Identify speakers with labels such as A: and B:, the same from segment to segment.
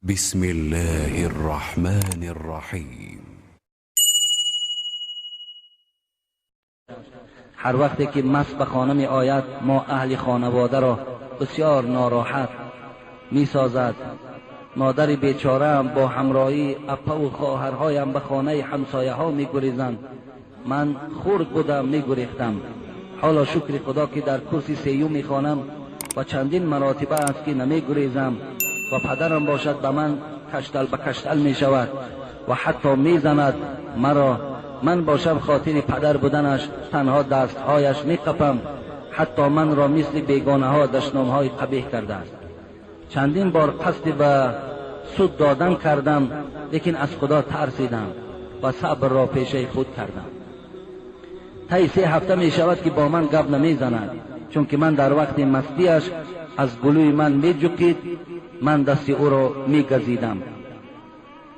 A: بسم الله الرحمن الرحیم.
B: هر وقتی که مست به خانه می آید ما اهل خانواده را بسیار ناراحت می سازد. مادر بیچاره هم با همراهی اپا و خواهرهایم به خانه همسایه ها می گریزند. من خرد بودم می گریختم. حالا شکر خدا که در کورس سیوم می خوانم و چندین مراتبه است که نمی گریزم و پدرم باشد به من کشتل به کشتل می شود و حتی می زند مرا. من باشم خاطر پدر بودنش تنها دستهایش می قپم. حتی من را مثل بیگانه ها دشنام های قبیح کرده است. چندین بار قصد به سود دادن کردم، لیکن از خدا ترسیدم و صبر را پیشه خود کردم. طی 3 هفته می شود که با من گپ نمی زند، چون که من در وقت مستیش از گلوی من می جکید، من دست او را می گزیدم.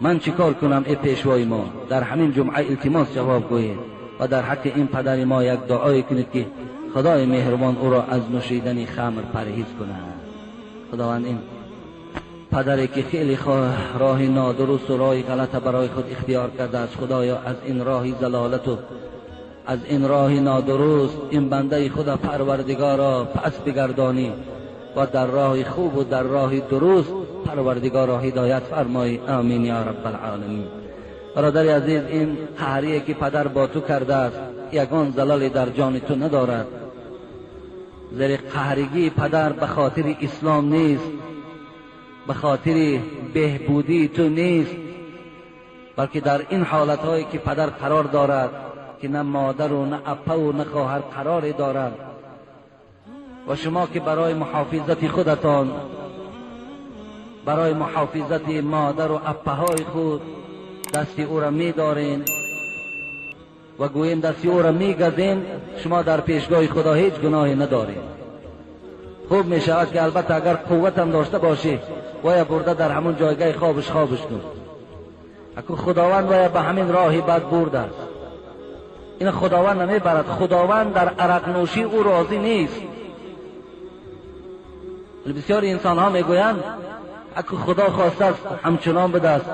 B: من چیکار کنم ای پیشوای ما؟ در همین جمعه التماس جواب گویید و در حق این پدر ما یک دعای کنید که خدای مهربان او را از نوشیدن خمر پرهیز کند. خداوند این پدری که خیلی راه نادرست و راه غلط برای خود اختیار کرده است، خدایا از این راه ضلالت و از این راه نادرست این بنده خدا پروردگارا پس بگردانی و در راه خوب و در راه درست پروردگارا هدایت فرمای. آمین یا رب العالمین. برادر عزیز، این قهریه که پدر با تو کرده است یگان زلال در جان تو ندارد. زیر قهرگی پدر به خاطر اسلام نیست، به خاطر بهبودی تو نیست، بلکه در این حالتهایی که پدر قرار دارد که نه مادر و نه اپا و نه خواهر قرار دارد و شما که برای محافظت خودتان، برای محافظت مادر و اپاهای خود دست او را می دارین و گوییم دست او را می گزین، شما در پیشگاه خدا هیچ گناهی ندارین. خوب می شود که البته اگر قوتم داشته باشی باید برده در همون جایگاه خوابش خوابش کن. اکو خداوند باید به همین راهی بد برده است. این خداوند نمی برد. خداوند در عرق نوشی او راضی نیست. بسیاری انسان ها میگویند اکو خدا خواسته است همچنان بده است.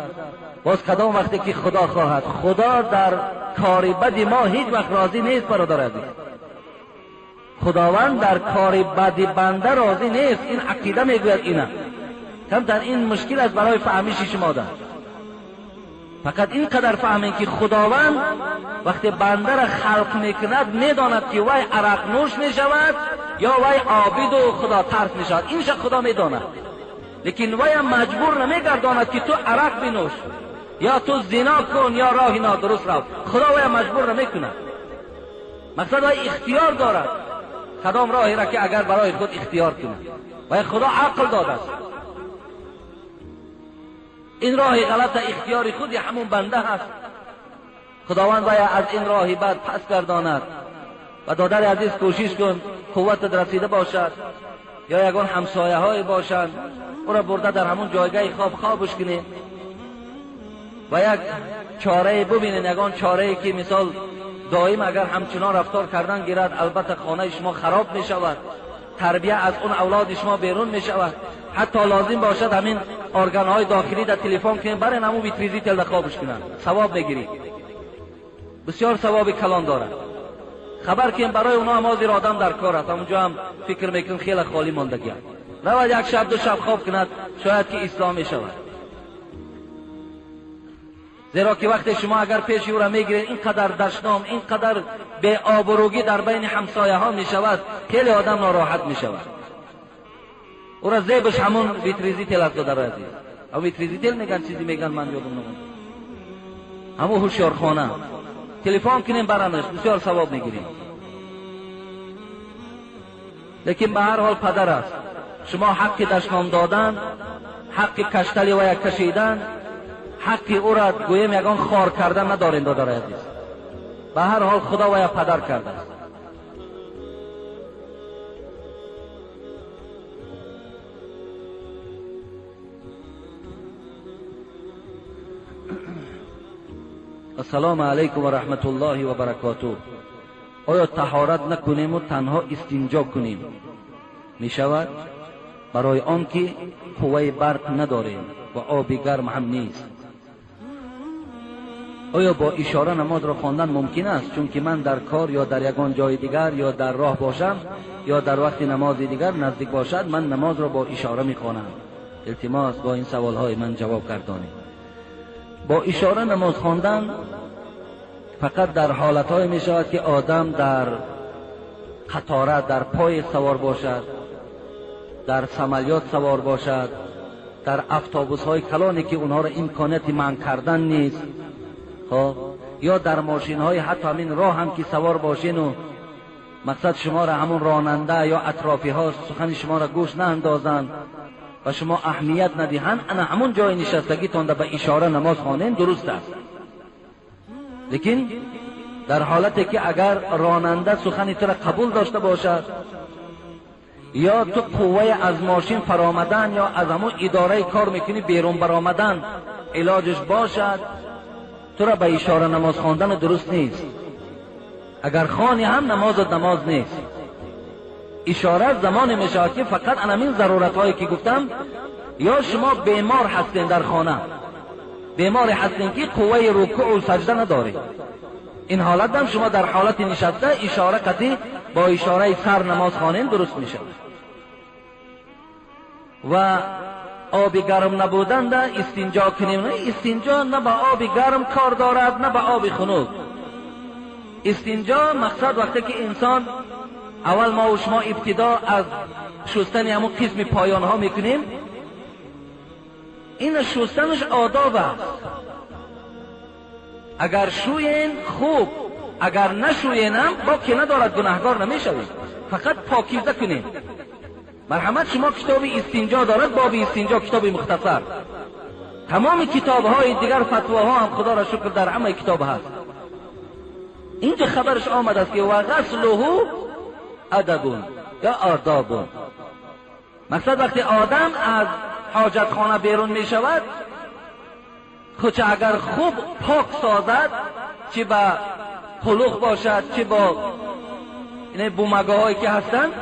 B: باز کدام وقتی که خدا خواهد؟ خدا در کار بد ما هیچ وقت راضی نیست برادر عزیز. خداوند در کار بد بنده راضی نیست. این عقیده میگوید اینه. کمتر این مشکل است برای فهمیش شما ده. فقط اینقدر فهمین که خداوند وقتی بنده را خلق میکند میداند که وی عرق نوش میشود یا وی عابد و خدا ترس میشود. اینش خدا میداند، لیکن وی هم مجبور نمیگرداند که تو عرق بنوش یا تو زنا کن یا راه نادرست رو. خدا وی هم مجبور نمیکند. مقصد وی اختیار دارد کدام راهی را که اگر برای خود اختیار کند. وی خدا عقل داده است. این راه غلط اختیار خود همون بنده هست. خداوند باید از این راه بد پس گرداند. و دادر عزیز کوشش کن قوت رسیده باشد یا یگان همسایه های باشند، او را برده در همون جایگاه خواب خوابش کنید و یک چاره ببینین، یگان چاره که مثال دائم اگر همچنان رفتار کردن گیرد البته خانه شما خراب می شود، تربیه از اون اولاد شما بیرون می شود. حتی لازم باشد همین ارگان های داخلی در تلفن کنین برای همون ویتریزی تل خوابش کنن، ثواب بگیرید. بسیار ثواب کلان دارد. خبر که برای اونا هم حاضر آدم در کار است، همونجا هم فکر میکنن خیلی خالی ماندگی است. رود یک شب دو شب خواب کند شاید که اسلام شود. زیرا که وقتی شما اگر پیش او را میگیرید اینقدر دشنام، اینقدر به آبروگی در بین همسایه ها میشود، خیلی آدم ناراحت میشود. او را زیبش همون ویتریزی تل است دادر عزیز. او ویتریزی تل میگن چیزی میگن من یادم نموند. همون هوشیارخانه تلفن کنیم برانش بسیار ثواب میگیریم. لیکن به هر حال پدر است. شما حق دشنام دادن، حق کشتلی و یک کشیدن، حق او را گویم یگان خار کردن ندارین دادر عزیز. به هر حال خدا و یا پدر کرده است. السلام علیکم و رحمت الله و برکاته. آیا طهارت نکنیم و تنها استنجا کنیم می شود؟ برای آن که قوه برق نداریم. و آبی گرم هم نیست. آیا با اشاره نماز را خواندن ممکن است؟ چون که من در کار یا در یگان جای دیگر یا در راه باشم یا در وقت نماز دیگر نزدیک باشد، من نماز را با اشاره میخوانم. التماس با این سوالهای من جواب گردانید. با اشاره نماز خواندن فقط در حالتهای می شود که آدم در قطاره در پای سوار باشد، در سملیات سوار باشد، در اتوبوس های کلانی که اونها را امکانیت منع کردن نیست، خب، یا در ماشین های حتی همین راه هم که سوار باشین و مقصد شما را همون راننده یا اطرافی ها سخن شما را گوش ناندازند و شما اهمیت ندهند، انا همون جای نشستگی تان به اشاره نماز خوانین درست است. لیکن در حالتی که اگر راننده سخن تو را قبول داشته باشد یا تو قوه از ماشین فرامدن یا از همون اداره کار میکنی بیرون برآمدن علاجش باشد، تو را به اشاره نماز خواندن درست نیست. اگر خوانی هم نمازت نماز نیست. اشاره زمان میشود که فقط همین ضرورت هایی که گفتم، یا شما بیمار هستین در خانه، بیمار هستین که قوه رکوع و سجده ندارید، این حالت هم شما در حالت نشسته اشاره قطعی با اشاره سر نماز خوانین درست میشه. و آب گرم نبودن ده استنجا کنیم. استنجا نه با آب گرم کار دارد نه با آب خنک. استنجا مقصد وقتی که انسان اول ما و شما ابتدا از شستن همون قسم پایان ها میکنیم، این شستنش آداب است. اگر شوین خوب، اگر نشوین هم با که ندارد گناهگار نمیشوید، فقط پاکیزه کنیم. مرحمت شما کتاب استنجا دارد، باب استنجا کتاب مختصر، تمام کتاب های دیگر فتواها هم خدا را شکر در همه کتاب هست. اینجا خبرش آمد است که و غسله ادب یا آداب. مقصد وقتی آدم از حاجت خانه بیرون می شود، خودش اگر خوب پاک سازد، چه با قلوخ باشد چه با بومگه هایی که هستند،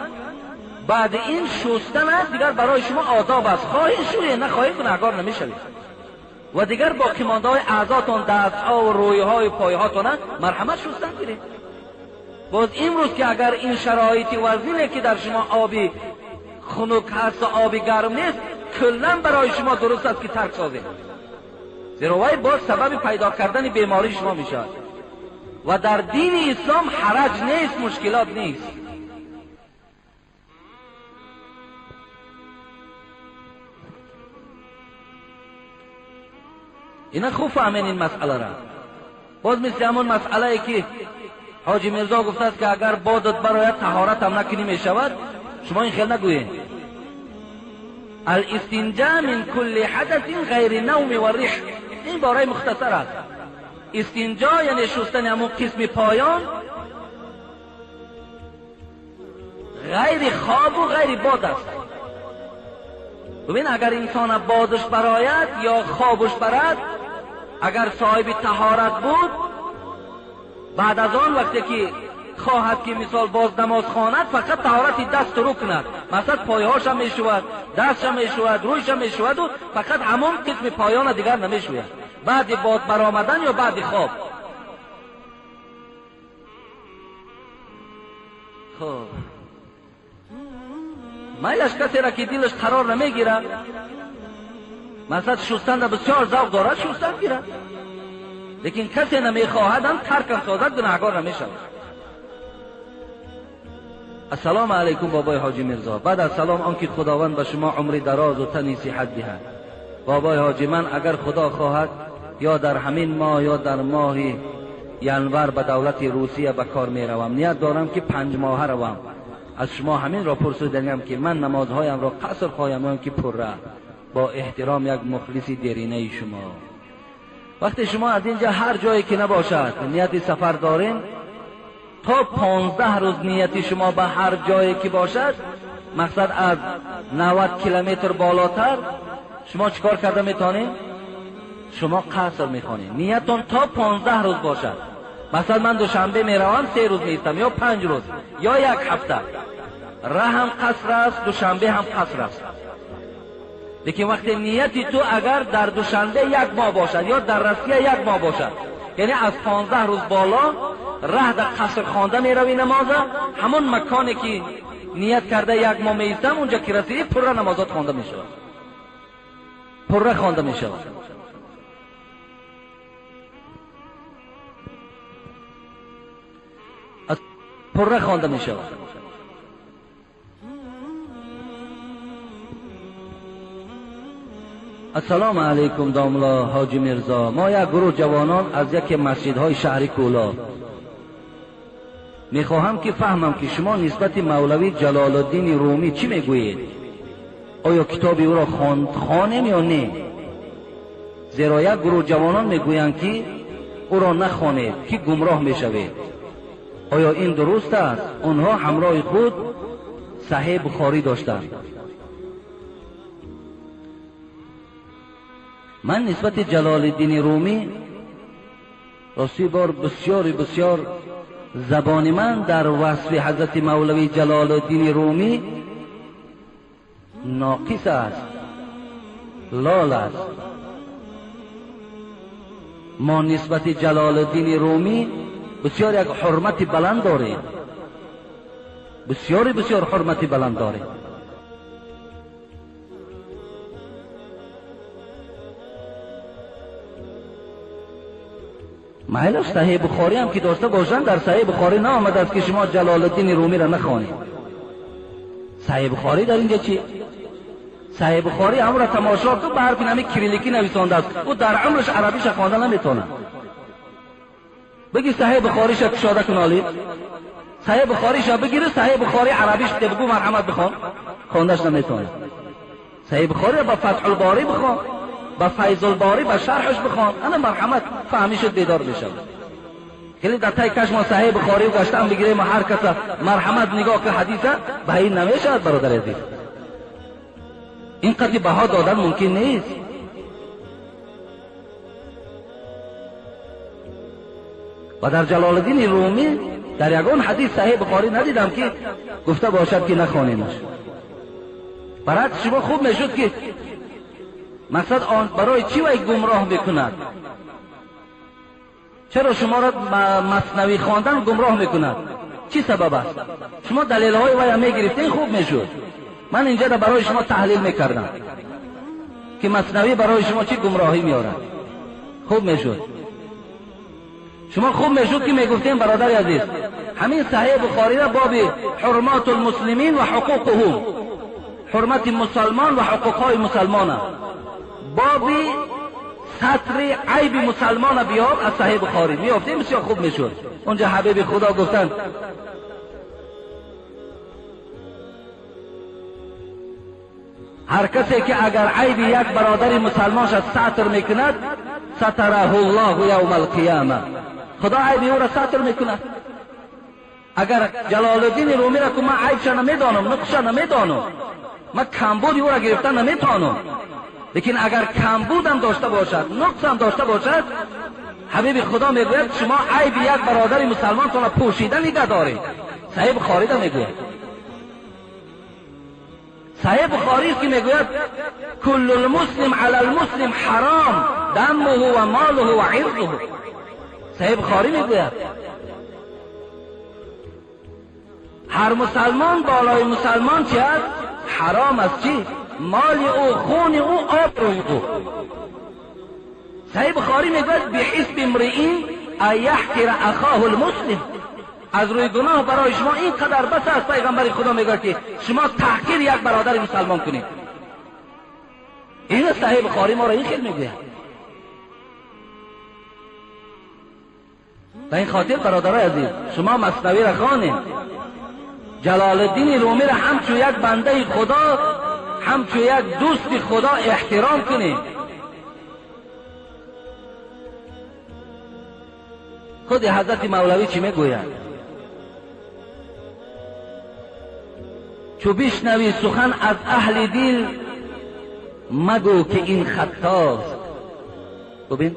B: بعد این شستن است دیگر برای شما آداب است. خواهی شویه نخواهی گناهگار نمیشوید. و دیگر باقی مانده های اعضاتون، دست ها و روی های و پای هاتون مرحمت شستن کنید. باز امروز که اگر این شرایطی وزینه که در شما آبی خنک هست و آبی گرم نیست، کلا برای شما درست است که ترک سازید، زیرا وی باز سبب پیدا کردن بیماری شما میشود. و در دین اسلام حرج نیست، مشکلات نیست. اینا خوب فهمین این مسئله را. باز مثل همون مسئله که حاجی میرزا گفته است که اگر بادت برایت طهارت هم نکنی میشود، شما این خیلی نگویین. الاستنجا من کل حدث غیر نوم و ریح، این باره مختصر است. استنجا یعنی شستن همون قسم پایان غیر خواب و غیر باد است. ببین اگر انسان بادش براید یا خوابش برد، اگر صاحب طهارت بود، بعد از آن وقتی که خواهد که مثال باز نماز خواند، فقط طهارت دست رو کند، مثلا پایهاش هم میشود، دستش هم میشود، رویش هم میشود و فقط همون قسم پایان دیگر نمیشود بعد باد برآمدن یا بعد خواب. خب میلش کسی را که دلش قرار نمیگیرد، مثلا شستن را بسیار ذوق دارد، شستن گیرد، لیکن کسی نمیخواهد هم ترکم سازد گناهگار نمیشود. السلام علیکم بابای حاجی میرزا. بعد از سلام آنکه خداوند به شما عمری دراز و تنی صحت دهد. بابای حاجی من اگر خدا خواهد یا در همین ماه یا در ماه ینور به دولت روسیه به کار میروم. نیت دارم که 5 ماهه روم. از شما همین را پرسیدم که من نمازهایم را قصر خواهم که پره. با احترام یک مخلص دیرینه شما. وقتی شما از اینجا هر جایی که نباشد نیت سفر دارین، تا 15 روز نیت شما به هر جایی که باشد، مقصد از 90 کیلومتر بالاتر، شما چیکار کرده میتونین؟ شما قصر میخوانین. نیتون تا 15 روز باشد. مثلا من دوشنبه میروم، 3 روز میستم یا 5 روز یا 1 هفته. ره هم قصر است، دوشنبه هم قصر است. Лекин вақте нияти ту агар дар Душанбе як моҳ бошад ё дар Россия як моҳ бошад, яъне аз 15 рӯз боло раҳ дар қаср хонда меравӣ намоза, ҳамон маконе ки ният карда як моҳ меистам, унҷа ки расидӣ пурра намозот хонда мешавад, пурра хонда мешавад. Пурра хонда мешавад. Ассалому алайкум домла ҳоҷи Мирзо. Мо як гурӯҳ ҷавонон аз яке масҷидҳои шаҳри Кӯлоб мехоҳам ки фаҳмам ки шумо нисбати Мавлавӣ Ҷалолуддини Румӣ чӣ мегӯед? Оё китоби ӯро хонем ё не? Зеро як гурӯҳ ҷавонон мегӯянд ки ӯро нахонед, ки гумроҳ мешавед. Оё ин дуруст аст? Онҳо ҳамроҳи худ Саҳеҳ Бухорӣ доштанд. Ман нисбати Ҷалолиддини Румӣ рости бор бисёри бисёр забони ман дар васфи ҳазрати Мавлавӣ Ҷалолиддини Румӣ ноқис аст, лол аст. Мо нисбати Ҷалолиддини Румӣ бисёр як ҳурмати баланд дорем, бисёри бисёр ҳурмати баланд дорем. Майла Саҳеҳ Бухорӣ ҳам ки дошта бошанд, дар Саҳеҳ Бухорӣ наомадааст ки шумо Ҷалолиддини Румиро нахонед. Саҳеҳ Бухорӣ дар инҷа чи? Саҳеҳ Бухорӣ ҳамонро тамошо кун, ба ҳарфи нами кирилликӣ нависондааст. Ӯ дар умраш арабиша хонда наметавонад. Бигир Саҳеҳ Бухориша кушода кун, оли Саҳеҳ Бухориша бигир, Саҳеҳ Бухорӣ арабиш бигӯ, марҳамат бихон, хондаш наметавонад. Саҳеҳ Бухориро ба Фатҳулборӣ бихон, ба Файзулборӣ, ба шарҳаш бихон, ана марҳамат фаҳмишуд, бедор мешавад. Хеле дар тай каш мо Саҳеҳ Бухорӣ гаштан бигирем, ҳар каса марҳамат нигоҳ ки ҳадиса ба ин намешавад. Бародари азиз, ин қадри баҳо додан мумкин нест. Ва дар Ҷалолиддини Румӣ дар ягон ҳадис Саҳеҳ Бухорӣ надидам ки гуфта бошад ки нахонемаш. Баръакс шумо хуб мешуд ки мақсад он барои чӣ вай гумроҳ мекунад? Чаро шуморо маснавӣ хондан гумроҳ мекунад? Чӣ сабаб аст? Шумо далелҳои вайро мегирифтед, хуб мешуд. Ман инҷа барои шумо таҳлил мекардам ки маснавӣ барои шумо чӣ гумроҳӣ меорад. Хуб мешуд. Шумо хуб мешуд ки мегуфтем, бародари азиз, ҳамин Саҳеҳ Бухориро боби ҳурматул муслимин ва ҳуқуқуҳум, ҳурмати мусалмон ва ҳуқуқҳои мусалмона, боби сатри айби мусалмона биёб аз Саҳеҳ Бухорӣ меёфтем, бисёр хуб мешуд. Онҷа ҳабиби Худо гуфтанд ҳар касе ки агар айби як бародари мусалмонша сатр мекунад, сатараҳуллоҳу явмал қияма, Худо айби ӯро сатр мекунад. Агар Ҷалолиддини Румиро ку ман айбша намедонам, нуқсша намедонам, ман камбуди ӯро гирифта наметавонам, лекин агар камбудам дошта бошад, нуқсам дошта бошад, ҳабиби Худо мегӯяд шумо айби як бародари мусалмонтонро пӯшида нигоҳ доред. Саҳеҳ Бухорида мегӯяд. Саҳеҳ Бухорӣ ки мегӯяд куллул муслим алал муслим ҳаром даммуҳу ва молуҳу ва ирзуҳу. Саҳеҳ Бухорӣ мегӯяд ҳар мусалмон болои мусалмон чи аст? Ҳаром аст. Чи? Моли ӯ, хуни ӯ, обрӯи ӯ. Саҳеҳ Бухорӣ мегӯяд биҳисби имриин ан яҳқира ахоҳу лмуслим. Аз рӯи гуноҳ барои шумо ин қадар бас аст. Пайғамбари Худо мегӯяд ки шумо таҳқир як бародари мусалмон кунед. Ин Саҳеҳ Бухорӣ моро ин хел мегӯяд. Ба ин хотир бародарои азиз, шумо маснавиро хонед, Ҷалолиддини Румиро ҳамчун як бандаи Худо, ҳамчун як дӯсти Худо эҳтиром кунед. Худи ҳазрати Мавлавӣ чӣ мегӯяд? Чу бишнавӣ сухан аз аҳли дил, магӯ ки ин хатост. Бибин,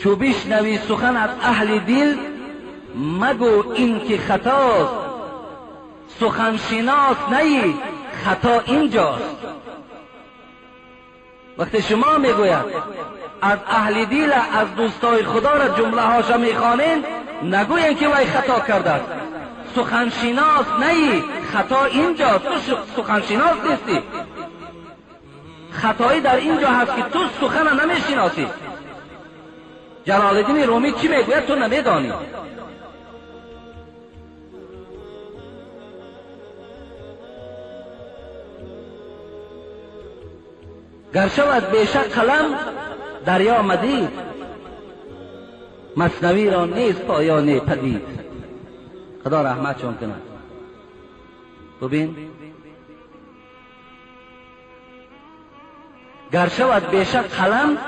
B: чу бишнавӣ сухан аз аҳли дил, магӯ ин ки хатост. Суханшинос наӣ, хато инҷост. وقتی شما میگوید از اهل دیل، از دوستای خدا را جمله هاشا میخوانین، نگوین که وی خطا کرده است. سخنشناس نی، خطا اینجاست، تو سخنشناس نیستی. خطایی در اینجا هست که تو سخن نمیشناسی. جلال الدین رومی چی میگوید تو نمیدانی. گر شود بیشک قلم دریا مدید، مثنوی را نیست پایان پدید. خدا رحمتشان کند. ببین، گر شود بیشک قلم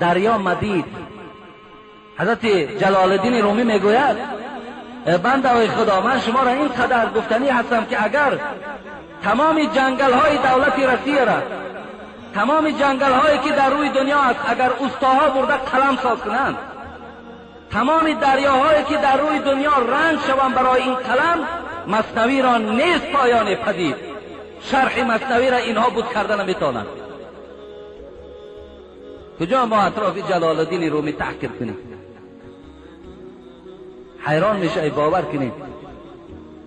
B: دریا مدید. حضرت جلال الدین رومی میگوید بنده های خدا، من شما را اینقدر گفتنی هستم که اگر تمام جنگل های دولت رسیه را، تمام جنگل هایی که در روی دنیا است، اگر استاها برده قلم ساز کنند، تمام دریاهایی که در روی دنیا رنگ شوند برای این قلم، مثنوی را نیست پایان پدید. شرح مثنوی را اینها بود کرده نمیتونند. کجا ما اطراف جلال الدین رومی تحقیر کنیم؟ حیران میشه ای باور کنیم.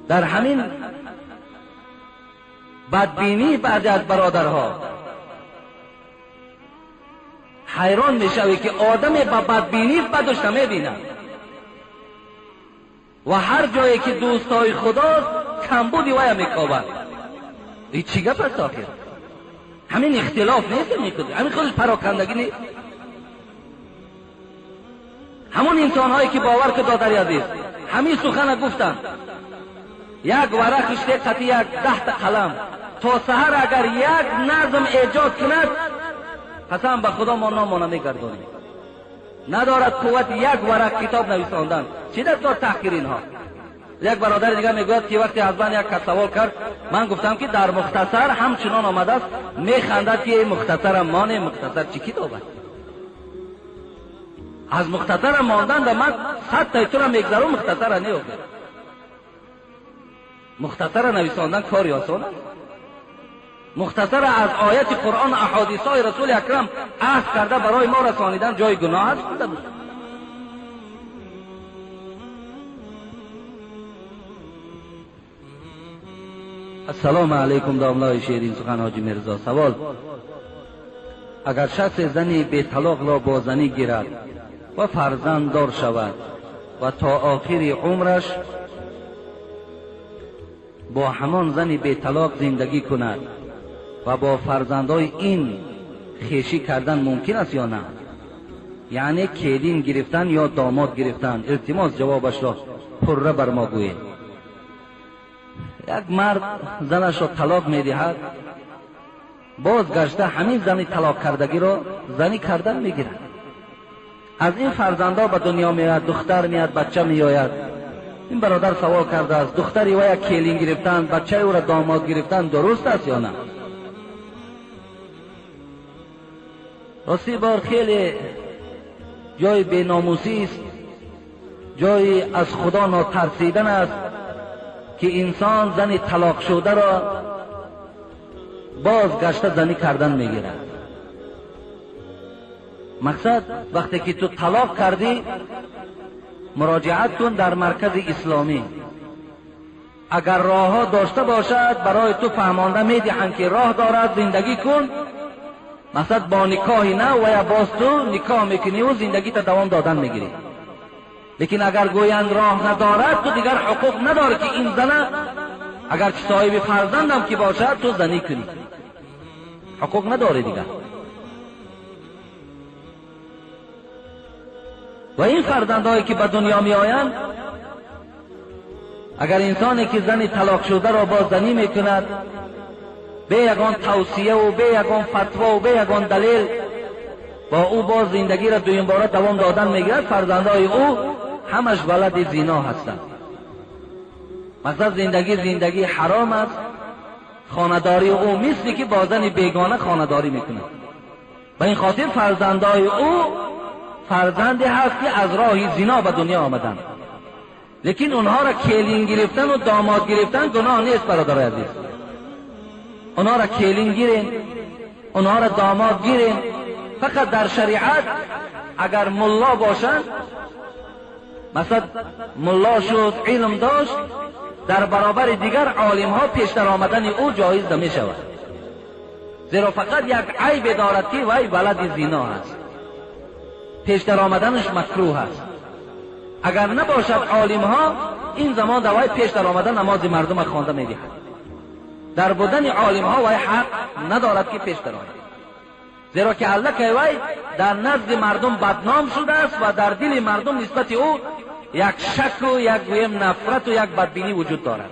B: در همین بدبینی بعضی از برادرها حیران میشوی که آدم با بدبینی بدش نمیبیند و هر جایی که دوستای خداست کمبودی ویا میکاوند. این چی گپ است آخر؟ همین اختلاف نیست، همین خودش پراکندگی نیست. همون انسان هایی که باور که دادر عزیز همین سخن گفتن، یک ورق قطعی یک 10 تا قلم تا سحر اگر یک نظم ایجاد کند، قسم به خدا ما نامانه میگردانیم. ندارد قوت یک ورق کتاب نویساندن. چی در کار تحقیر اینها؟ یک برادر دیگه میگوید که وقتی از من یک کس سوال کرد، من گفتم که در مختصر همچنان آمده است، میخندد که مختصر مانه، مختصر چی کتاب است؟ از مختصر ماندن در من 100 تا تو را میگذرم، مختصر نیافت. مختصر نویساندن کاری آسان است. مختصر از آیت قرآن، احادیث های رسول اکرم عهد کرده برای ما رسانیدن جای گناه است. السلام علیکم داملای شیرین سخن حاجی میرزا. سوال: اگر شخص زنی به طلاق را با زنی گیرد و فرزند دار شود و تا آخر عمرش با همان زنی به طلاق زندگی کند و با فرزندای این خیشی کردن ممکن است یا نه؟ یعنی کلین گرفتن یا داماد گرفتن؟ التماس جوابش را پره بر ما گویید. یک مرد زنش را طلاق میدهد، بازگشته همین زنی طلاق کردگی را زنی کردن میگیرد. از این فرزندا به دنیا میآید، دختر میاد، بچه میآید. این برادر سوال کرده است دختری و یک کلین گرفتن، بچه او را داماد گرفتن درست است یا نه؟ راستی بار خیلی جای بیناموسی است، جای از خدا ناترسیدن است که انسان زن طلاق شده را بازگشته زنی کردن میگیرد. مقصد وقتی که تو طلاق کردی مراجعت کن در مرکز اسلامی، اگر راه ها داشته باشد برای تو فهمانده میدهند که راه دارد زندگی کن. مقصد با نکاهی نه و یا باز تو نکاح میکنی و زندگی تا دوام دادن میگیری. لیکن اگر گویند راه ندارد تو دیگر حقوق نداری که این زنه اگر صاحب فرزندم که باشد تو زنی کنی، حقوق نداری دیگر. و این فرزندهایی که به دنیا می آیند، اگر انسانی که زن طلاق شده را با زنی میکند به یگان توصیه و به یگان فتوا و به یگان دلیل با او باز زندگی را دویم باره دوام دادن میگیرد، فرزندهای او همش ولد زینا هستند. مثلا زندگی حرام است. خانه‌داری او مثلی که با زن بیگانه خانه‌داری میکنه. به این خاطر فرزندهای او فرزندی هست که از راه زینا به دنیا آمدند. لیکن اونها را کلین گرفتن و داماد گرفتن گناه نیست برادر عزیز. اونها را کلین گیرین، اونها را داماد گیریم. فقط در شریعت اگر ملا باشند، مثلا ملا شد علم داشت، در برابر دیگر عالم ها پیش در آمدن او جایز نمی شود، زیرا فقط یک عیب دارد که وی ولد زنا است، پیش در آمدنش مکروه است. اگر نباشد عالم ها، این زمان دوای پیش در آمدن نماز مردم خوانده می دهد. در بودن عالم ها وی حق ندارد که پیش در آید، زیرا که الله وی در نزد مردم بدنام شده است و در دل مردم نسبت او یک شک و یک گویم نفرت و یک بدبینی وجود دارد.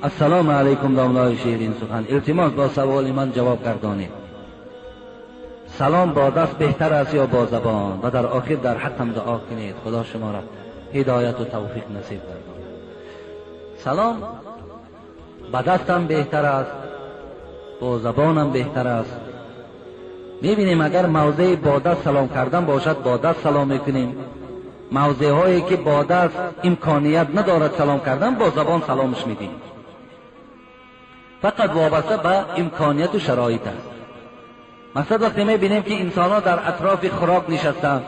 B: السلام علیکم داملای شیرین سخن، التماس با سوال من جواب گردانید. سلام با دست بهتر است یا با زبان؟ و در آخر در حقم دعا کنید خدا شما را هدایت و توفیق نصیب گرداند. سلام با دستم بهتر است، با زبانم بهتر است. میبینیم اگر موضع با دست سلام کردن باشد با دست سلام میکنیم، موضع هایی که با دست امکانیت ندارد سلام کردن با زبان سلامش میدیم. فقط وابسته به امکانیت و شرایط است. مثلا وقتی میبینیم که انسان ها در اطراف خوراک نشستند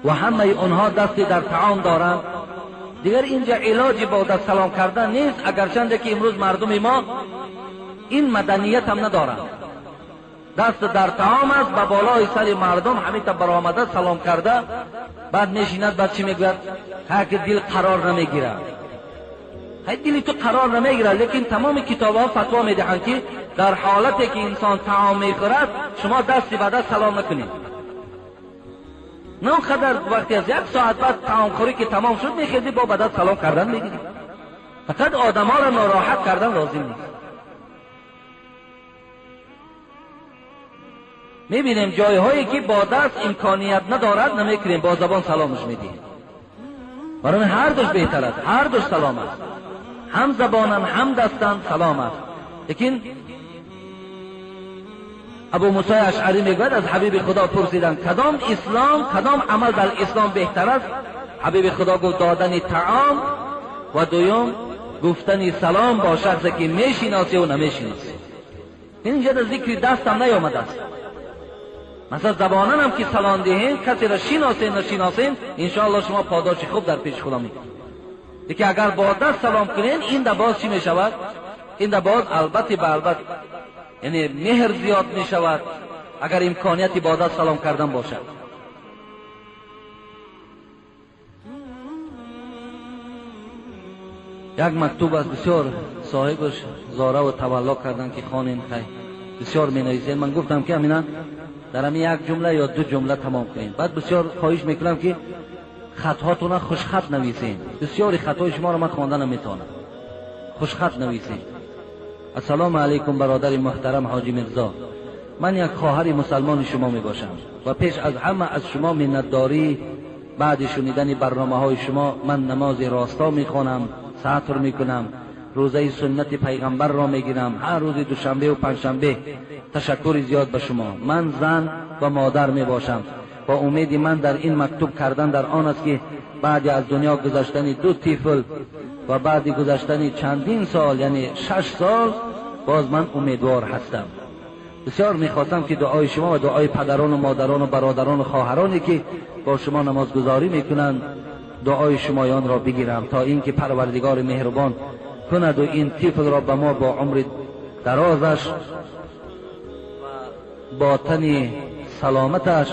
B: و همه اونها دستی در طعام دارند، دیگر اینجا علاجی با دست سلام کردن نیست، اگرچنده که امروز مردم ما این مدنیت هم ندارند. دست در طعام است، به بالای سر مردم همین تا برآمده سلام کرده، بعد میشیند، بعد چی میگوید؟ هر که دل قرار نمیگیرد. هی دلی تو قرار نمیگیرد، لیکن تمام کتاب ها فتوا میدهند که در حالتی که انسان طعام میخورد شما دستی به دست سلام نکنید. نه اونقدر وقتی از یک ساعت بعد طعام خوری که تمام شد میخوردی با بدست سلام کردن میگیری. فقط آدم ها را ناراحت کردن لازم نیست. میبینیم جایهایی که با دست امکانیت ندارد نمیکنیم، با زبان سلامش میدیم. برای هر دوش بهتر است، هر دوش سلام است، هم زبانن هم دستن سلام است. لیکن ابو موسی اشعری میگوید از حبیب خدا پرسیدن کدام اسلام، کدام عمل در اسلام بهتر است؟ حبیب خدا گفت دادن طعام و دوم گفتن سلام با شخصی که میشناسی و نمیشناسی. اینجا در ذکر دست هم نیامده است. مثلا زبانن هم که سلام دهیم کسی را شناسیم نشناسیم انشاءالله شما پاداش خوب در پیش خدا میگیرید. لیکن اگر با دست سلام کنین این در باز چی میشود؟ این در باز البته به البته یعنی مهر زیاد می شود اگر امکانیت با دست سلام کردن باشد. یک مکتوب از بسیار صاحبش زاره و تولا کردن که خوانین، خیر بسیار می نویسین. من گفتم که همینا در همین یک جمله یا دو جمله تمام کنین. بعد بسیار خواهش میکنم که خطهاتون خوش خط نویسین. بسیاری خطای شما رو من خواندن نمیتونم. خوش خط نویسین. السلام علیکم برادر محترم حاجی میرزا، من یک خواهر مسلمان شما می باشم و پیش از همه از شما منتداری. بعد شنیدن برنامه های شما من نماز راستا می خوانم، ستر می کنم، روزه سنت پیغمبر را می گیرم، هر روز دوشنبه و پنجشنبه. تشکر زیاد به شما. من زن و مادر می باشم و امید من در این مکتوب کردن در آن است که بعد از دنیا گذشتن دو طفل و بعد گذشتن چندین سال، یعنی 6 سال، باز من امیدوار هستم. بسیار میخواستم که دعای شما و دعای پدران و مادران و برادران و خواهرانی که با شما نمازگذاری میکنند دعای شمایان را بگیرم تا اینکه پروردگار مهربان کند و این طفل را به ما با عمر درازش، با تن سلامتش،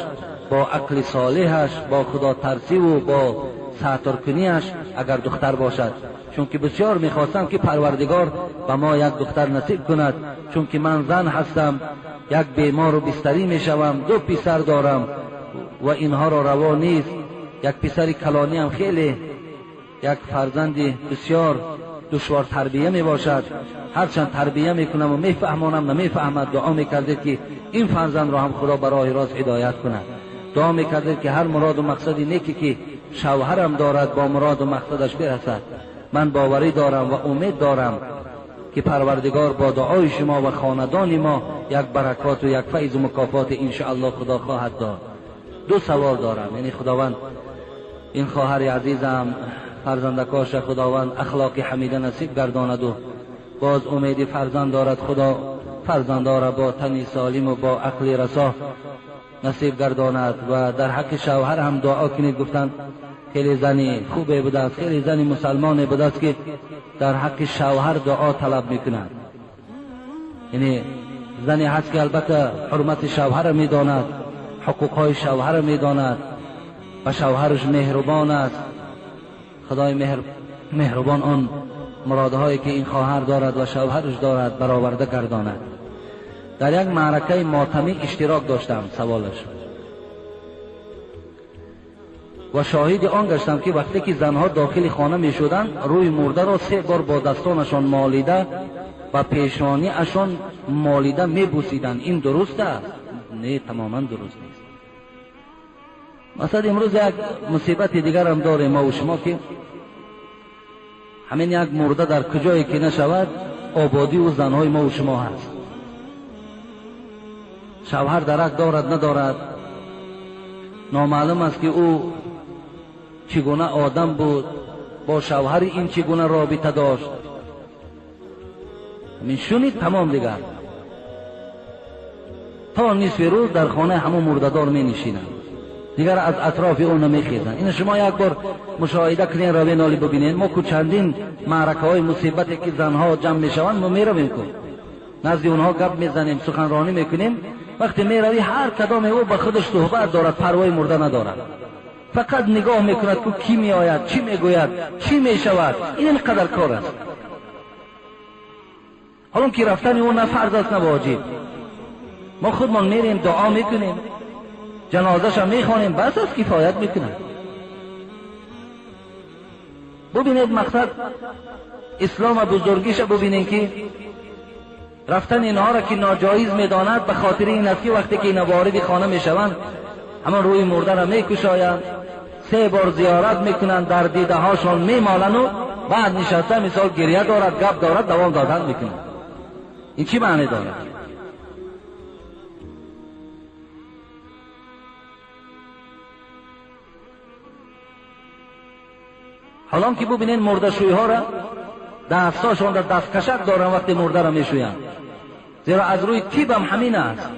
B: با عقل صالحش، با خدا ترسی و با سترکنیش اگر دختر باشد، چون که بسیار میخواستم که پروردگار به ما یک دختر نصیب کند، چون که من زن هستم، یک بیمار و بستری میشوم، 2 پسر دارم و اینها را روا نیست. یک پسر کلانی هم خیلی یک فرزند بسیار دشوار تربیه می باشد. هرچند تربیه میکنم و میفهمانم نمیفهمد. دعا میکردید که این فرزند را هم خدا برای راست هدایت کند. دعا میکردید که هر مراد و مقصدی نیکی که شوهرم دارد با مراد و مقصدش برسد. من باوری دارم و امید دارم که پروردگار با دعای شما و خاندان ما یک برکات و یک فیض و مکافات انشاءالله خدا خواهد داد. 2 سوال دارم، یعنی خداوند این خواهر عزیزم فرزندکاش خداوند اخلاق حمیده نصیب گرداند و باز امید فرزند دارد، خدا فرزندها را با تنی سالم و با عقل رسا نصیب گرداند. و در حق شوهر هم دعا کنید. گفتند خیلی زنی خوبه بوده است، خیلی زنی مسلمان بوده است که در حق شوهر دعا طلب میکند. یعنی زنی هست که البته حرمت شوهر میداند، حقوقهای شوهر میداند و شوهرش مهربان است. خدای مهربان آن مرادهایی که این خواهر دارد و شوهرش دارد برآورده گرداند. در یک معرکه ماتمی اشتراک داشتم، سوالش، و شاهد آن گشتم که وقتی که زنها داخل خانه می شدند روی مرده را 3 بار با دستانشان مالیده و پیشانی اشان مالیده می بوسیدند. این درست است؟ نه، تماما درست نیست. مثلا امروز یک مصیبت دیگر هم داریم ما و شما که همین یک مرده در کجایی که نشود آبادی و زنهای ما و شما هست. شوهر درک دارد ندارد نامعلوم است که او چگونه آدم بود، با شوهر این چگونه رابطه داشت. همین شنید تمام دیگر تا نصف روز در خانه همون مرده‌دار می نشینند، دیگر از اطراف او نمیخیزند. این شما یک بار مشاهده کنین، روی نالی ببینین. ما کو چندین معرکه های مصیبتی که زنها جمع میشوند ما میرویم، کو نزد اونها گپ میزنیم، سخنرانی میکنیم. وقتی میروی هر کدام او با خودش صحبت دارد، پروای مرده ندارد، فقط نگاه میکند که کی میآید، چی میگوید، چی میشود. این اینقدر کار است. حالا که رفتن او نه فرض است نه واجب. ما خودمان میریم دعا میکنیم، جنازه‌ش هم میخوانیم، بس است، کفایت میکنه. ببینید مقصد اسلام بزرگیش ببینید که رفتن اینها را که ناجایز میداند به خاطر این است که وقتی که اینا وارد خانه میشوند همان روی مرده را میکشایند، 3 بار زیارت میکنند، در دیده هاشون میمالند و بعد نشسته مثال گریه دارد، گپ دارد، دوام دادن میکنند. این چی معنی دارد؟ حالا که ببینین مرده شویها را دستاشون در دست کشک دارن وقتی مرده را میشویند، زیرا از روی تیب هم همین است.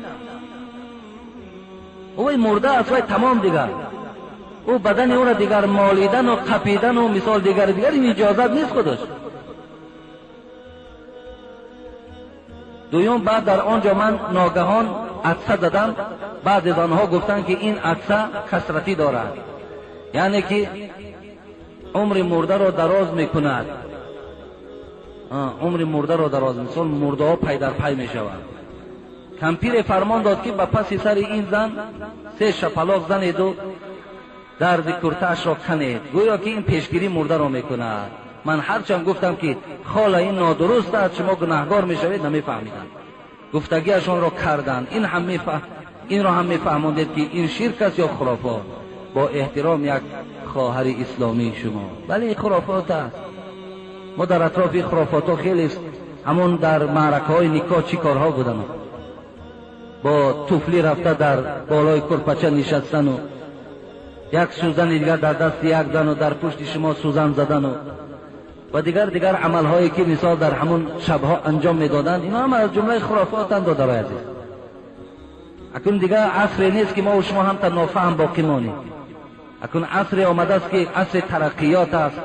B: او مرده است وی تمام دیگر، او بدن او را دیگر مالیدن و قپیدن و مثال دیگر دیگر این اجازت نیست خودش. دویم بعد در آنجا من ناگهان عطسه زدم. بعض از آنها گفتند که این عطسه کثرتی دارد، یعنی که عمر مرده را دراز میکند. عمر مرده را دراز، مثال مرده ها پی در پی میشوند. کمپیر فرمان داد که به پس سر این زن 3 شپلاق زنید و درد کرته‌اش را کنید، گویا که این پیشگیری مرده را میکند. من هرچند گفتم که خاله این نادرست است، شما گناهگار میشوید، نمیفهمیدند. گفتگیشان را کردند. این را هم میفهماندید که این شرک است یا خرافات. با احترام یک خواهر اسلامی شما، ولی این خرافات است. ما در اطراف خرافات ها خیلی همون در معرکه های نکاح چی کارها بودن، با توفلی رفته در بالای کرپچه نشستن و یک سوزن دیگر در دست یک زن و در پشت شما سوزن زدن و دیگر عملهایی که مثال در همون شبها انجام میدادند. اینا هم از جمله خرافات اند دادرای عزیز. اکنون دیگر عصری نیست که ما و شما هم تا نافهم باقی مانیم. اکنون عصری آمده است که عصر ترقیات است،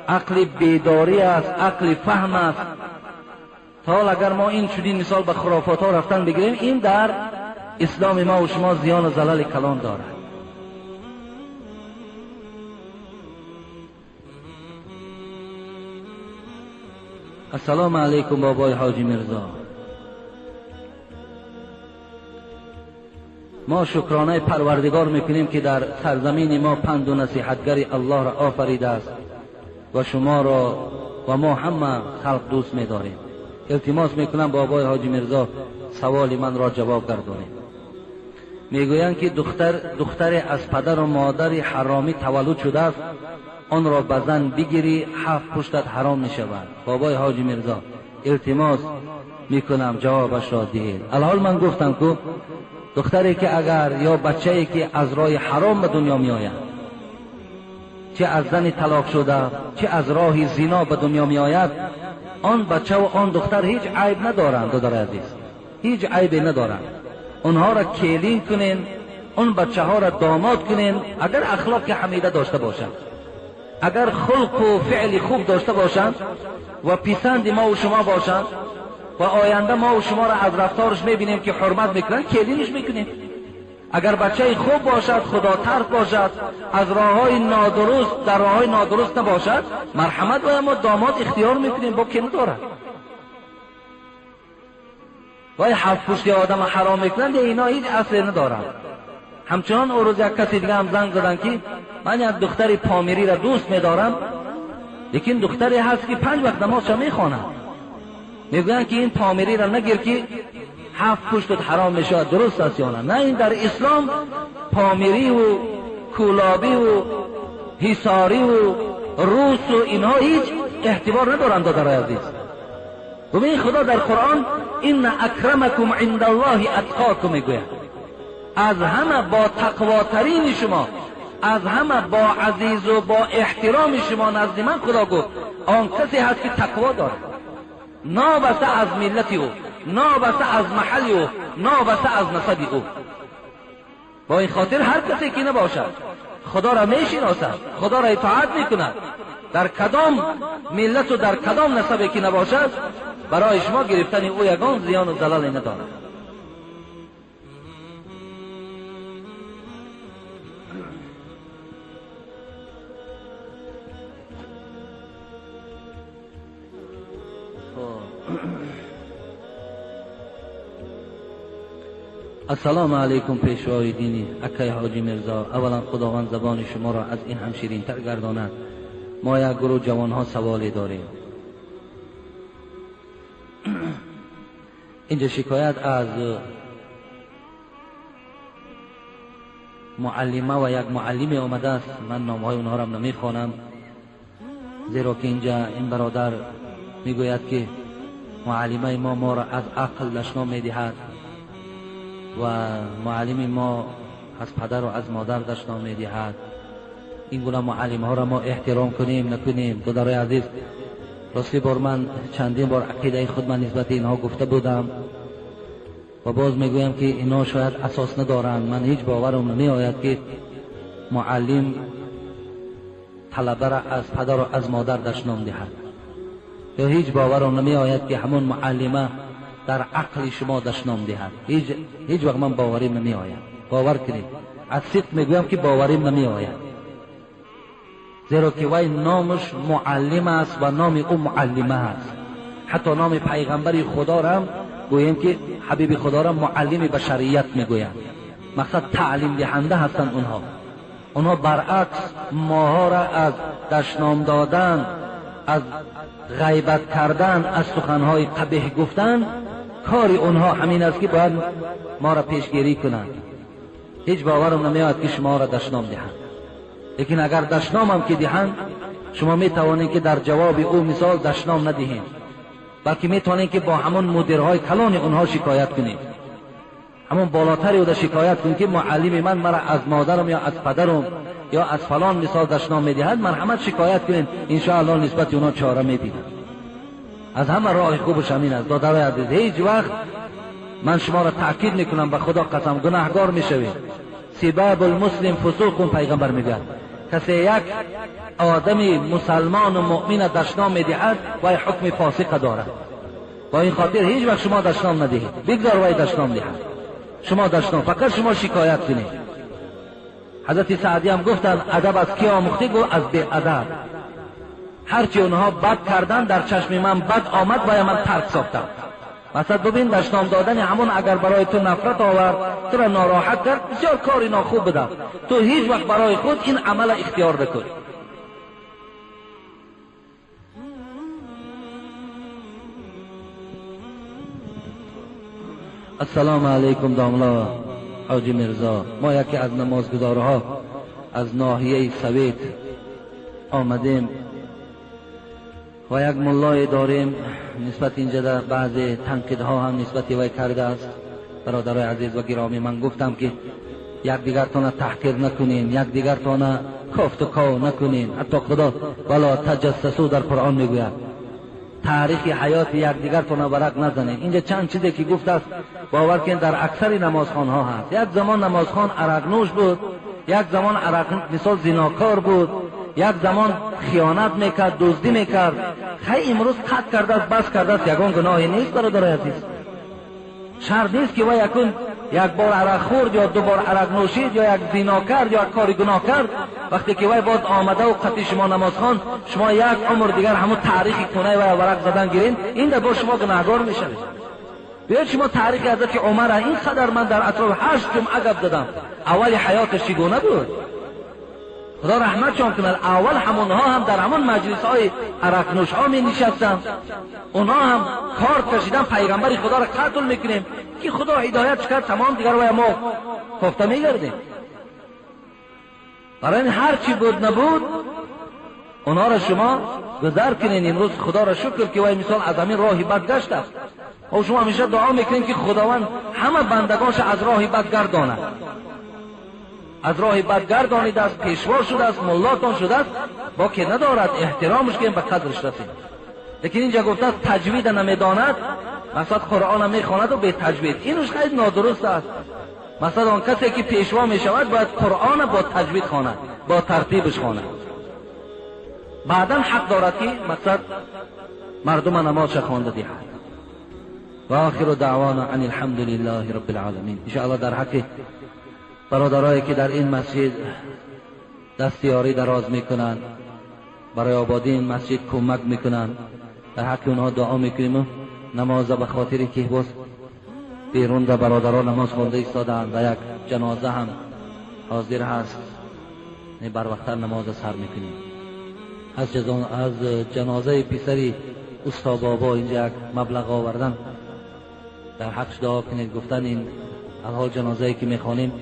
B: عقل بیداری است، عقل فهم است. تا حال اگر ما این چنین مثال به خرافات ها رفتن بگیریم، این در اسلام ما و شما زیان و زلل کلان دارد. السلام علیکم بابای حاجی میرزا. ما شکرانه پروردگار میکنیم که در سرزمین ما پند و نصیحتگر الله را آفریده است و شما را و ما همه خلق دوست میداریم. التماس میکنم بابای حاجی میرزا سوال من را جواب گردانید. میگویند که دختر از پدر و مادر حرامی تولد شده است، آن را به زن بگیری 7 پشتت حرام میشود. بابای حاجی میرزا التماس میکنم جوابش را دهید. الحال من گفتم که دختری که اگر یا بچه‌ای که از راه حرام به دنیا می آید، چه از زن طلاق شده، چه از راه زنا به دنیا می آید، آن بچه و آن دختر هیچ عیب ندارند. دادر عزیز، هیچ عیبی ندارند. اونها را کلین کنین، اون بچه ها را داماد کنین، اگر اخلاق حمیده داشته باشند، اگر خلق و فعل خوب داشته باشند و پسند ما و شما باشند و آینده ما و شما را از رفتارش میبینیم که حرمت میکنن، کلینش میکنیم. اگر بچه خوب باشد، خدا ترس باشد، از راههای نادرست، در راههای نادرست نباشد، مرحمت و ما داماد اختیار میکنیم، با که ندارد. وای هفت پشتی آدم حرام میکنند، اینا هیچ اصلی ندارند. همچنان او روز یک کسی دیگه هم زنگ زدن که من یک دختر پامیری را دوست میدارم، لیکن دختری هست که 5 وقت نمازش میخواند. میگویند که این پامیری را نگیر که هفت پشتت حرام میشود. درست است یا نه؟ نه، این در اسلام پامیری و کولابی و حصاری و روس و اینها هیچ اعتبار ندارند. دادرای عزیز، ببین خدا در قرآن ان اکرمکم عند الله اتقاکم میگوید. از همه با تقواترین شما، از همه با عزیز و با احترام شما نزد من خدا گفت آن کسی هست که تقوا دارد، نابسته از ملت او، نابسته از محل او، نابسته از نسب او. با این خاطر هر کسی که نباشد خدا را میشناسد، خدا را اطاعت میکند، در کدام ملت و در کدام نسبی که نباشد، برای شما گرفتن او یگان زیان و زلال ندارد. السلام علیکم پیشوای دینی اکای حاجی میرزا. اولا خداوند زبان شما را از این هم شیرین‌تر گرداند. ما یک گروه جوانها سوالی داریم. اینجا شکایت از معلمه و یک معلم آمده است. من نامهای اونها را نمیخوانم، زیرا که اینجا این برادر میگوید که معلمه ما را از عقل دشنام میدهد و معلم ما از پدر و از مادر دشنام میدهد. این گونه معلم ها را ما احترام کنیم نکنیم؟ برادرای عزیز، راستی بار من چندین بار عقیده خود من نسبت اینها گفته بودم و باز میگویم که اینها شاید اساس ندارند. من هیچ باورم نمی آید که معلم طلبه را از پدر و از مادر دشنام دهد، یا هیچ باورم نمی آید که همون معلمه در عقل شما دشنام دهد. هیچ وقت من باوریم نمی آید. باور کنید، از صدق میگویم که باوریم نمی آید، زیرا که وی نامش معلم است و نام او معلمه است. حتی نام پیغمبر خدا را هم گوییم که حبیب خدا را معلم بشریت میگویند، مقصد تعلیم دهنده هستند اونها. اونها برعکس ماها را از دشنام دادن، از غیبت کردن، از سخنهای قبیح گفتن، کار اونها همین است که باید ما را پیشگیری کنند. هیچ باورم نمیاد که شما را دشنام دهند، لیکن اگر دشنام هم که دهند، شما می توانید که در جواب او مثال دشنام ندهید، بلکه می توانید که با همون مدیرهای کلان اونها شکایت کنید، همون بالاتری او شکایت کنید که معلم من مرا از مادرم یا از پدرم یا از فلان مثال دشنام میدهد، مرحمت شکایت کنید، ان شاء الله نسبت اونها چاره میبینند. از همه راه خوبش همین است. دادرای عزیز، هیچ وقت من شما را تاکید میکنم، به خدا قسم گناهگار میشوید. سباب المسلم فسوق، پیغمبر میگه کسی یک آدمی مسلمان و مؤمن دشنام میدهد و حکم فاسق دارد. با این خاطر هیچ وقت شما دشنام ندهید، بگذار وی دشنام دهد، شما دشنام، فقط شما شکایت کنید. حضرت سعدی هم گفتن ادب از کی آموختی؟ گفت از بی ادب. هرچی اونها بد کردن در چشم من بد آمد و من ترک ساختم. مثلا ببین دشنام دادن همون اگر برای تو نفرت آورد، تو را ناراحت کرد، بسیار کاری ناخوب بودم، تو هیچ وقت برای خود این عمل اختیار نکن. السلام علیکم داملا حاجی میرزا. ما یکی از نمازگزارها از ناحیه سوید آمدیم و یک ملای داریم، نسبت اینجا در بعض تنقیدها هم نسبت وی کرده است. برادرای عزیز و گرامی، من گفتم که якдигартона таҳқир накунین، якдигартона кофту ков накунین. حتی خدا ولا تجسسوا در قرآن میگوید تاریخ حیات یکدیگرتون ورق نزنین. اینجا چند چیزی که گفت است باور کنید در اکثر نمازخوان ها هست. یک زمان نمازخوان عرق نوش بود، یک زمان عرق مثال زیناکار بود، یک زمان خیانت میکرد، دزدی میکرد. خیلی امروز قطع کرده است، بس کرده است، یگان گناهی نیست برادر عزیز. شرط نیست که وای یکون یک بار عرق خورد یا دو بار عرق نوشید یا یک زینا کرد یا یک کاری گناه کرد، وقتی که وای باز آمده و قطعی شما نماز خواند، شما یک عمر دیگر همون تاریخ کنه و ورق زدن گیرین، این در با شما گناهگار میشوید. بیاید شما تاریخ حضرت عمر، این قدر من در اطراف 8 جمعه گپ دادم، اول حیاتش چگونه بود؟ خدا رحمتشان کند. اول همونها هم در همون مجلس های عرق نوش ها می نشستن، اونها هم کار کشیدن پیغمبر خدا را قتل میکنیم که خدا هدایت کرد، تمام دیگر وای ما کفته میگردیم. برای این هر چی بود نبود اونها را شما گذر کنین. امروز خدا را شکر که وای مثال از همین راه بد گشت است. و شما همیشه دعا میکنین که خداوند همه بندگانش از راه بد گرداند، از راه بد گردانیده است، پیشوا شده است، ملاتان شده است، با که ندارد احترامش کنیم، به قدرش رسیم. لیکن اینجا گفته است تجوید نمیداند، مثلا قرآن میخواند و به تجوید، اینش خیلی نادرست است. مثلا آن کسی که پیشوا میشود باید قرآن با تجوید خواند، با ترتیبش خواند، بعدا حق دارد که مثلا مردم نمازش خوانده دهد. و آخر دعوانا ان الحمد لله رب العالمین. ان شاء الله در حق برادرایی که در این مسجد دستیاری دراز میکنند، برای آبادی این مسجد کمک میکنند، در حق اونها دعا میکنیم. نماز به خاطر که باز بیرون در برادران نماز خوانده ایستادند و یک جنازه هم حاضر هست، بر وقت نماز سر میکنیم. از جنازه پسری استا بابا اینجا یک مبلغ آوردن، در حقش دعا کنید. گفتن این الحال جنازه که میخوانیم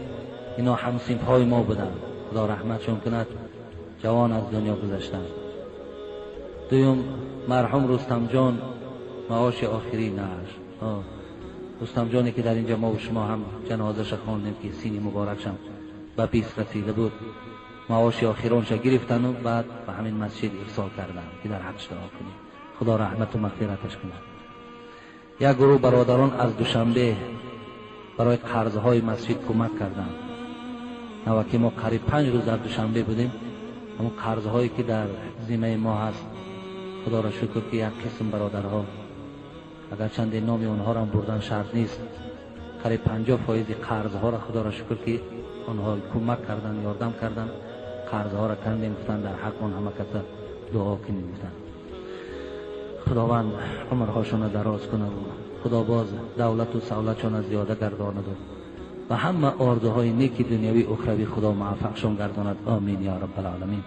B: اینا همسینف های ما بودن، خدا رحمتشون کند، جوان از دنیا گذشتن. دویم مرحوم رستم جان معاش آخری نش، رستم جانی که در اینجا ما و شما هم جنازش خواندیم که سینی مبارکشم به 20 رسیده بود، معاش آخرانش گرفتن و بعد به همین مسجد ارسال کردن که در حقش دعا کنیم، خدا رحمت و مغفرتش کند. یک گروه برادران از دوشنبه برای قرضهای مسجد کمک کردند. نوکی ما قریب 5 روز در دوشنبه بودیم، همون قرضهایی که در ذمه ما هست، خدا را شکر که یک قسم برادرها، اگر چند نامی اونها را بردن شرط نیست، قریب 50% قرضها را خدا را شکر که آنها کمک کردن، یاردم کردن، قرضها را کندیم، گفتن در حق آن همه کسا دعا کنیم. گفتن خداوند عمرهاشون را دراز کنه، خدا باز دولت و سولتشون زیاده گرداند و همه آرزوهای نیک دنیوی اخروی خدا موفقشون گرداند. آمین یا رب العالمین.